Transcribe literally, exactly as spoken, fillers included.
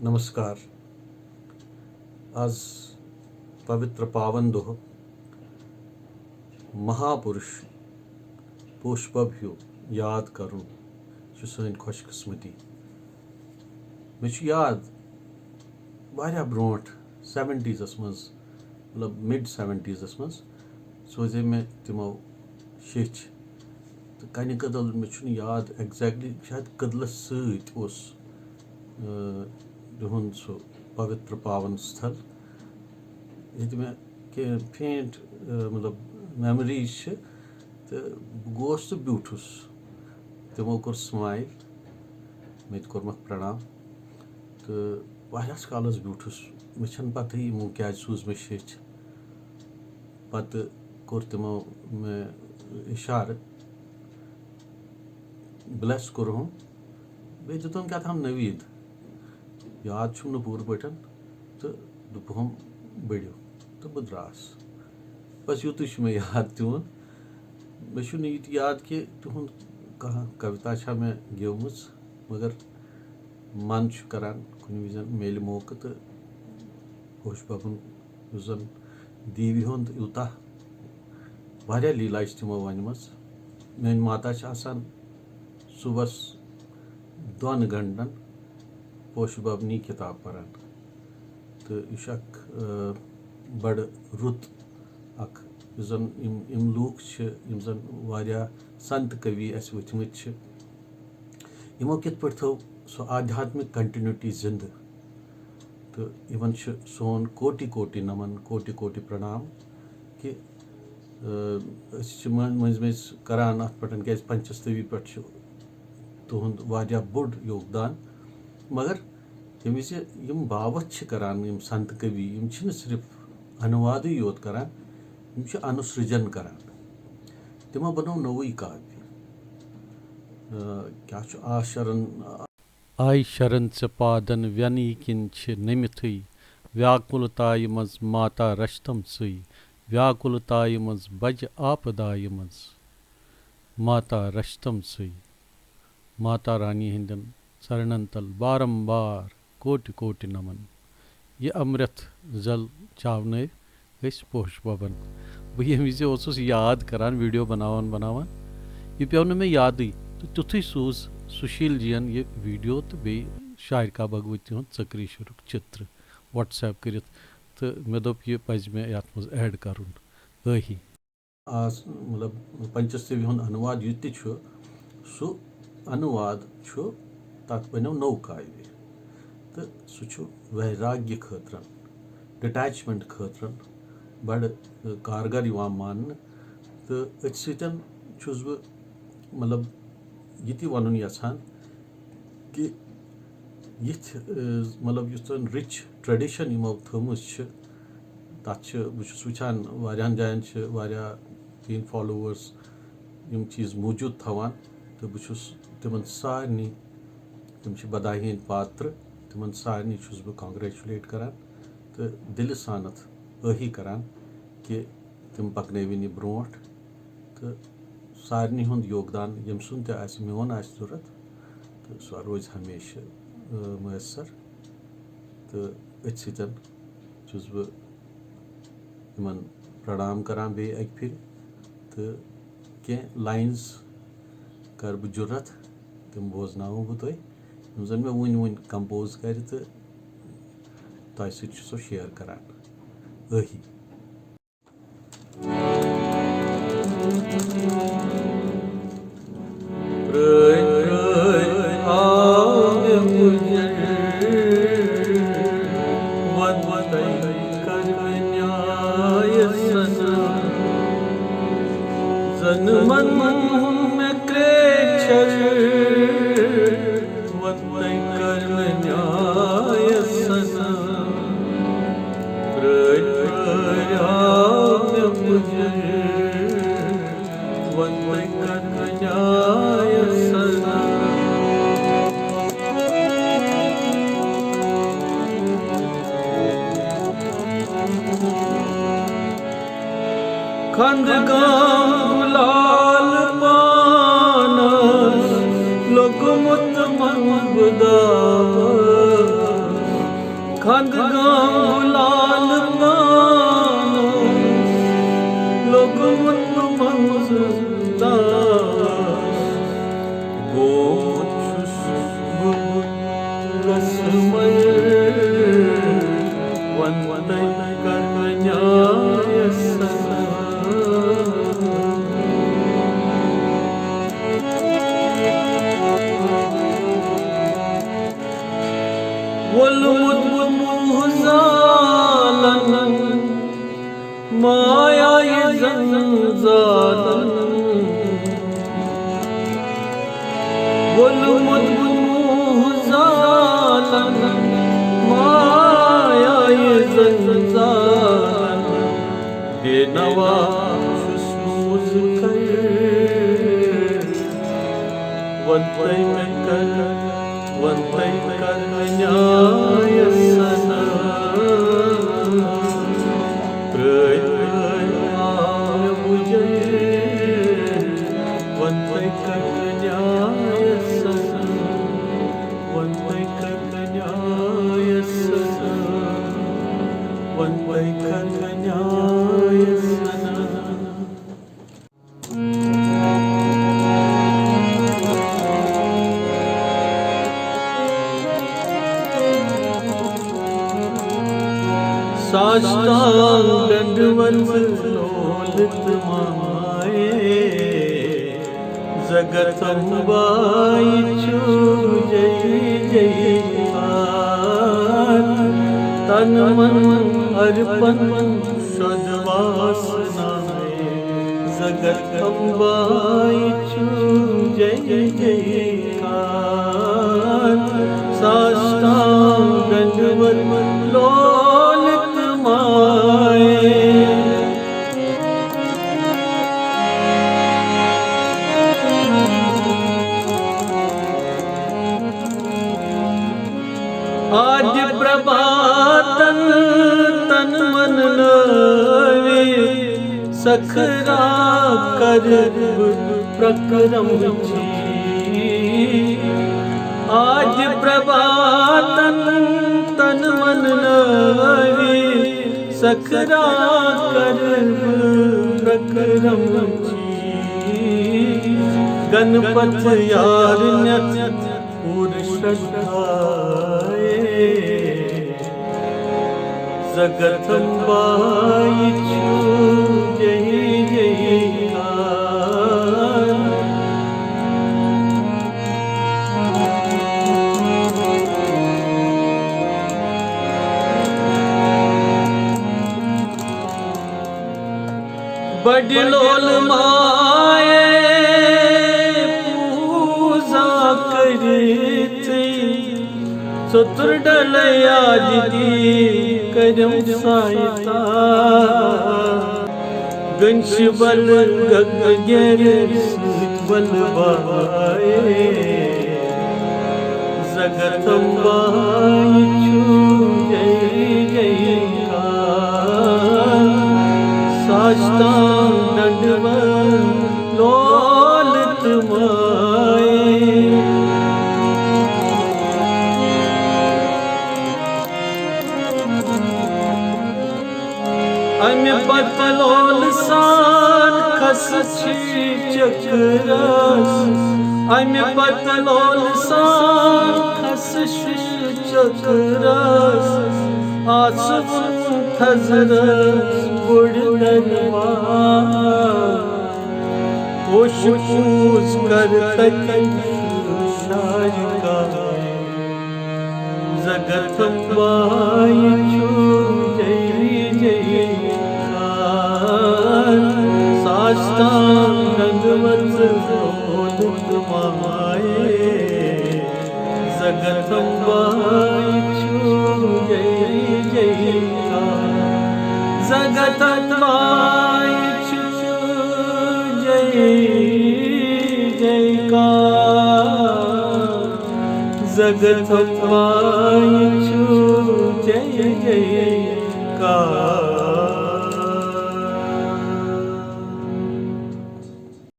نمسکار۔ از پوتر پاون دۄہ مہاپُرُش پوشپب ہیوٗ یاد کرُن چھُ سٲنۍ خۄش قسمتی۔ مےٚ چھُ یاد، واریاہ برونٛٹھ سیونٹیٖزس منٛز، مطلب مِڈ سیونٹیٖزس منٛز، سوزے مےٚ تِمو شیٚچھ تہٕ کنہِ کدل۔ مےٚ چھُنہٕ یاد ایگزیکٹلی، شاید کدلس سۭتۍ اوس، آ، تِہُنٛد سُہ پوتر پاون ستھل، ییٚتہِ مےٚ کینٛہہ فینٹ، آ، مطلب میموریز چھِ۔ تہٕ بہٕ گوس تہٕ بیوٗٹھُس۔ تِمو کوٚر سمایل، مےٚ تہِ کوٚرمکھ پرنام۔ تہٕ واریاہس کالس بیوٗٹھُس، مےٚ چھَنہٕ پتہٕے یِمو کیازِ سوٗز مےٚ شیٚچھ۔ پتہٕ کوٚر تِمو مےٚ اشارٕ، بلیس کوٚرہُم، بیٚیہِ دِتُن کیٛاہ تام نویٖد، یاد چھُم نہٕ پوٗرٕ پٲٹھۍ، تہٕ دوٚپُہُم، بٔڑِو، تہٕ بہٕ درٛاس۔ بس یُتُے چھُ مےٚ یاد تِہُنٛد۔ مےٚ چھُنہٕ یہِ تہِ یاد کہِ تِہُنٛد کانٛہہ کویتا چھا مےٚ گیومٕژ، مگر من چھُ کران کُنہِ وِزِ میلہِ موقعہٕ تہٕ پوشپبُن یُس زن دیوِ ہُنٛد یوٗتاہ واریاہ لیٖلا چھِ تِمو ؤنمٕژ۔ میٛٲنۍ ماتا چھِ آسان صُبحس دۄن گھنٹن پوشپبنی کِتاب پران۔ تہٕ یہِ چھُ اکھ، آ، بڑٕ رُت اکھ، یُس زن یِم، یِم لوٗکھ چھِ، یِم زن واریاہ سنت کٔوی اَسہِ وٕتھمٕتۍ چھِ، یِمو کِتھ پٲٹھۍ تھٲو سۄ آدھیاتمک کنٹینیوٹی زِندٕ۔ تہٕ یِمن چھُ سون کوٹی کوٹی نمن، کوٹی کوٹی پرنام کہِ، آ، أسۍ چھِ مٔنٛزۍ، مٔنٛزۍ مٔنٛزۍ کران اَتھ پٮ۪ٹھ، کیازِ پنچستوی پٮ۪ٹھ چھُ تُہُنٛد واریاہ بوٚڑ یوگدان۔ مگر ییٚمہِ وِزِ یِم باوتھ چھِ کران، یِم سنت کٔوی، یِم چھِنہٕ صرف انوادٕے یوت کران، یِم چھِ انُسرجن کران۔ تِمو بنوو نوٚوُے کاویہ۔ آ، کیٛاہ چھُ آ شرن؟ آے شرن ژےٚ پادن وینہٕ کِنۍ چھِ نٔمِتھٕے، ویاکُلتایہِ منٛز ماتا رچھتم ژٕے، ویاکُلتایہِ منٛز بجہِ آپدایہِ منٛز ماتا رچھتم ژٕے۔ ماتا رانی ہٕنٛدٮ۪ن چرنن تل بارمبار کوٹہِ کوٹہِ نمن۔ یہِ امرت جل چاونٲوۍ أسۍ پوشپبن۔ بہٕ ییٚمہِ وِزِ اوسُس یاد کران، ویڈیو بناوان بناوان، یہِ پیوٚو نہٕ مےٚ یادٕے۔ تہٕ تیُتھُے سوٗز سُشیٖل جِین یہِ ویڈیو تہٕ بیٚیہِ شارکا بھگوتی ہُنٛد ژٔکرِ شُرُک چِتر وٹس ایپ کٔرِتھ۔ تہٕ مےٚ دوٚپ، یہِ پزِ مےٚ یتھ منٛز ایڈ کرُن۔ ٲہی۔ آس-، مطلب، پنچستوی ہُنٛد انواد یُتھ تہِ چھُ، سُہ انواد چھُ، تَتھ بنیو نوٚو کاویہ۔ تہٕ سُہ چھُ ویراگیہ خٲطرٕ، ڈِٹیچمنٹ خٲطرٕ بڑٕ کارگر یِوان ماننہٕ۔ تہٕ أتھۍ سۭتۍ چھُس بہٕ، مطلب، یہِ تہِ وَنُن یَژھان کہِ یِتھ، ٲ، مطلب، یُس زَن رِچ ٹریڈیشن یِمو تھٲومٕژ چھِ، تَتھ چھِ، بہٕ چھُس وٕچھان، واریاہَن جایَن چھِ واریاہ تِہِنٛدۍ فالووٲرٕس یِم چیٖز موٗجوٗد تھاوان، تہٕ بہٕ چھُس تِمَن سارنٕے، تِم چھِ بدایہِ ہٕنٛدۍ پاترٕ، تِمَن سارنٕے چھُس بہٕ کانگریچولیٹ کران تہٕ دِلہِ سانَتھ ٲہی کران کہِ تِم پَکنٲوِن یہِ برونٛٹھ۔ تہٕ سارنٕے ہُنٛد یوگدان، ییٚمہِ سُنٛد تہِ آسہِ، میون آسہِ ضوٚرَتھ، تہٕ سُہ روزِ ہمیشہِ، ٲ، میسر۔ تہٕ أتھۍ سۭتۍ چھُس بہٕ یِمَن پرنام کران بیٚیہِ اَکہِ پھِرِ، تہٕ کینٛہہ لائنز کَرٕ بہٕ جُرت، تِم بوزناوو بہٕ تۄہہِ، یِم زَن مےٚ وٕنۍ وٕنۍ کمپوز کَرِ، تہٕ تۄہہِ سۭتۍ چھُ سُہ شیئر کران۔ ٲہی۔ پرٛٲرۍ پرٛٲرۍ آو مےٚ بُجر، وَن وَن تَے کَر مےٚ نیاے سَنا۔ زَن مَن مےٚ کرٛیچھر، وَن تَے کَر مےٚ نیاے سَنا۔ پرٛٲرۍ پرٛٲرۍ آو مےٚ بُجر، وَن تَے کَر مےٚ نیاے سَنا۔ کھنٛدٕ گام گُلال پانَس لوٚگمُت مَن بہٕ داوَس۔ ہنگہٕ گام لال پانس لوٚگمُت منٛزٕ داس۔ گوٚمُت چھُس بہٕ قسمے، وۄنۍ تۄہہِ کرٕ نیایس سنا۔ ووٚلمُت موہ زالن، مایا یہِ زن زالن۔ ووٚلمُت موہ زالن، مایا یہِ زن زالن۔ بے نوا چھُس موزٕ کر، وۄنۍ تۄہہِ مےٚ کر، وۄنۍ تۄہہِ کر نیایس سنا۔ پرٛٲرۍ پرٛٲرۍ آو مےٚ بُجے، وۄنۍ تۄہہِ کر نیایس سنا۔ وۄنۍ تۄہہِ کر نیایس سنا۔ وۄنۍ تۄہہِ کر نیایس سنا۔ ساستان ڈنڈ ورز لولت مائے، زگت امبائی چھو جئی جئی کار۔ تن من ارپن شد واسنائے، زگت امبائی چھو جئی جئی کار۔ ساستان ڈنڈ ورز لولت مائے۔ آدِ پربھاتن تن من نٲوِتھ سکھرا کرٕ بہٕ پرکرم چھی۔ آدِ پربھاتن تن من نٲوِتھ سکھرا کرٕ بہٕ پرکرم چھی۔ گنپت یار نٮ۪تھ پوٗرٕ شرٛدھایے۔ زگت امبائی چھو جئی جئی کار۔ بڑِ لول مائے پوزا کریتھی، ستر ڈل یاد دی کرم سائتا۔ گنش بل گگ گیر سوچ بل بائے۔ زگت امبائی چھو جئی جئی کار۔ ساستان ڈنڈ ورز لولت مائے۔ امہِ پتہٕ لول سان کھس چھی چکرس۔ امہِ پتہٕ لول سان کھس چھی چکرس۔ آسہٕ وُن تھزرس بوٚڑ دربار۔ پوش پوز کر تتہِ شارکار۔ زگت امبائی چھو جئی جئی کار۔ ساستان ڈنڈ ورز لولت مائے۔ زگت امبائی چھو جئی جئی کار۔ زگت امبائی چھو جئی جئی کار۔ زگت امبائی چھو جئی جئی